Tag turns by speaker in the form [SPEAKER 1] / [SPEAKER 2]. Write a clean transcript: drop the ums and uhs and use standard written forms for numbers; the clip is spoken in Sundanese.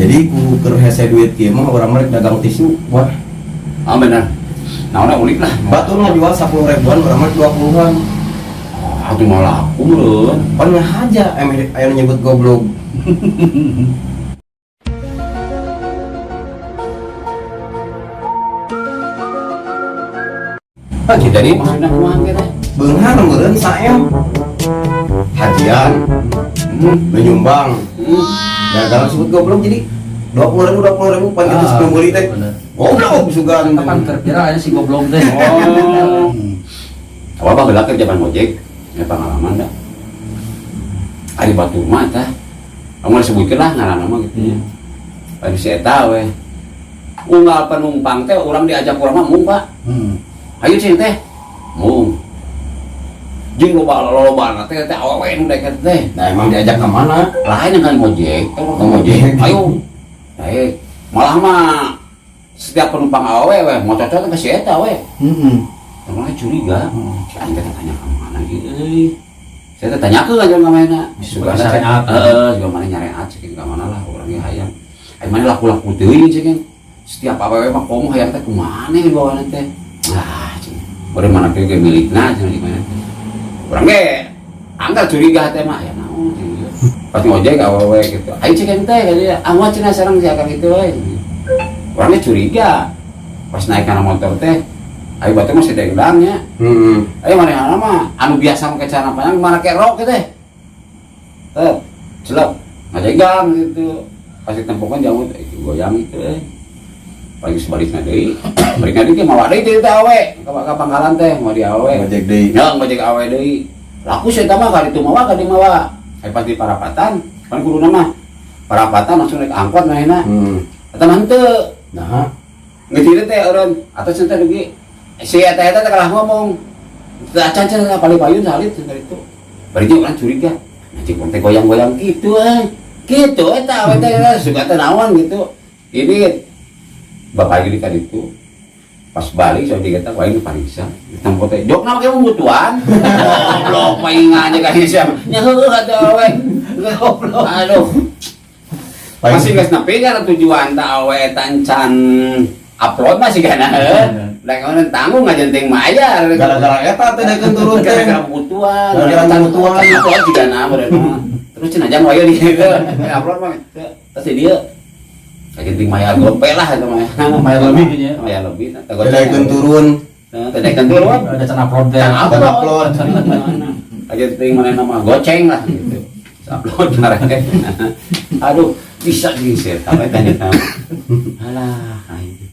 [SPEAKER 1] Jadi ku keur hese duit kieu mah urang mah rek dagang tisu. Wah,
[SPEAKER 2] Ah bener. Nah, udah unik lah.
[SPEAKER 1] Batur ngajual 10 ribuan, urang mah 20-an.
[SPEAKER 2] Ah, itu mah laku meureun.
[SPEAKER 1] Pan ngahaja emeh aya nu nyebut goblok.
[SPEAKER 2] Ah, jadi maksudnya kumaha kieu teh?
[SPEAKER 1] Beunghar meureun saem. Hajian, nu nyumbang. Gara-gara sebut goblok jadi 20 ribu, 20 ribu, pan kita sebelum beli teh.
[SPEAKER 3] Bener.
[SPEAKER 1] Goblok sugan.
[SPEAKER 3] Kapan keur viral aya si goblok teh.
[SPEAKER 2] Oh. Apa baheula keur zaman ojek, ya pengalaman dah. Ari batur mah tah. Kamu disebutkeun lah ngaranna mah gitu nya. Ari si eta we. Unggal penumpang teh urang diajak urang mah mung, Pak. Ayo cing teh. Mung. Jeung loba loba teh teh awewe nu deket teh.
[SPEAKER 1] Nah, emang diajak ke mana?
[SPEAKER 2] Lain yang kan ngojek, teh orang ngojek. Ayo. Naik. Malah mah setiap penumpang awewe we mau cocok ke si eta we. Mulai curiga. Si aing teh tanya ka mana gitu euy. Saya teh tanyakeun aja ka mana. Sugana
[SPEAKER 3] Syariat.
[SPEAKER 2] Heeh, sugan mana nyareat cekin ka mana lah urang ge hayang. Aing mana laku-laku teuing cekin. Setiap awewe mah komo hayang teh kumaha dibawana teh. Ah, cing. Beureum mana ge milikna cenah di mana teh. Urang ge anggar curiga teh mah ya naon cing. Pas ngojek awewe gitu. Aing cekin teh ka dia, ah moal cenah sareng si akang itu we. Urang ge curiga. Pas naik kana motor teh, ayo batu masih dengdangnya. Ayo mana mah anu biasa make celana panjang mana ke rok gitu teh. Teh, celep, ngajegang gitu. Pasti tempokan jauh itu goyang gitu eh. Paling sebaliknya deui. Balikna deui teh mawa deui teh teh awe ka pangkalan teh mau di awe.
[SPEAKER 1] Ngojek deui.
[SPEAKER 2] Ya ngojek awe deui. Laku saya mah ka ditu mawa ka dieu mawa. Ayo pas di parapatan, pan kuduna mah parapatan langsung naik angkot manehna. Eta mah henteu.
[SPEAKER 1] Nah,
[SPEAKER 2] Ngetir teh eureun atau cenah dugi si eta eta teh kalah ngomong. Teu acan cenah paling payun salit cenah itu. Bari jeung urang curiga. Nah cik teh goyang-goyang gitu euy. Gitu eta we teh suka teh naon gitu. Ini bapak gini kan itu pas balik so dia kata wae pariksa tempo teh jokna make mutuan goblok paling aja ka siapa nya heueuh atuh awe goblok aduh masih geus nepi kan tujuan ta awe tancan upload masih kana heuh da ngono tanggung ngajenting mayar
[SPEAKER 1] gara-gara eta teh daekeun turun teh.
[SPEAKER 2] Gara-gara kebutuhan.
[SPEAKER 1] Gara-gara kebutuhan.
[SPEAKER 2] Upload juga nah bener mah. Terus cenah jang wae di gitu upload mah terus dia ngajenting mayar gope lah eta mah.
[SPEAKER 3] Mayar lebih gitu ya.
[SPEAKER 2] Mayar lebih tah
[SPEAKER 1] Daekeun turun.
[SPEAKER 2] Teh daekeun turun.
[SPEAKER 3] Ada can upload teh.
[SPEAKER 2] Can
[SPEAKER 1] Dan upload.
[SPEAKER 2] Ngajenting mana nama goceng lah gitu. Upload mereka. Aduh, bisa di set apa tanya. Alah, aing.